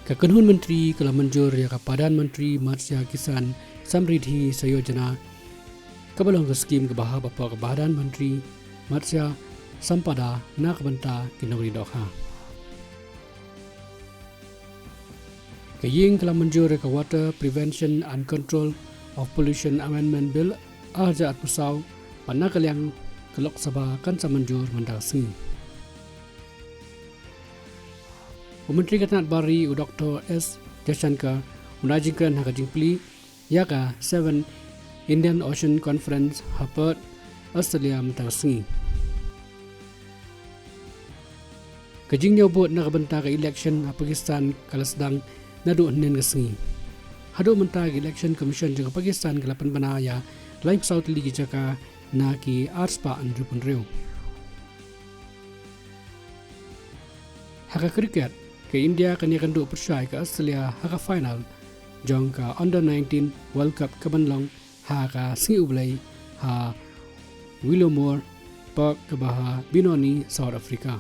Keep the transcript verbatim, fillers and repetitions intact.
Ka kynhun myntri ka la mynjur ïa ka Pradhan Mantri Matsya Kisan Samriddhi Yojana, kaba long ka skhim kaba hap hapoh ka Pradhan Mantri Matsya Sampada na ka bynta ki nongri dohkha. Ka ïing ka la mynjur ïa ka Water Prevention and Control of Pollution Amendment Bill ar hajar arphew saw, bad na ka liang ka Lok Sabha kan sa mynjur mynta ka sngi. U Myntri ka tnat bar ri, u Doctor S Jaishankar, un ai jingkren ha ka jingplie ïa ka Seven Indian Ocean Conference ha Perth, Australia mynta ka sngi. Ka jingñiew vote na ka bynta ka election ha Pakistan ka la sdang naduh hynnin ka sngi. Haduh mynta ka Election Commission jong ka Pakistan ka la pynbna ïa laiphew saw tylli ki jaka na ki arspah hynriewphew hynriew. Ha ka cricket, ka India kan ïakynduh pyrshah ïa ka Australia ha ka final jong ka Under nineteen World Cup kaban long ha ka sngi U Blei ha Willowmore Park kaba ha Benoni, South Africa.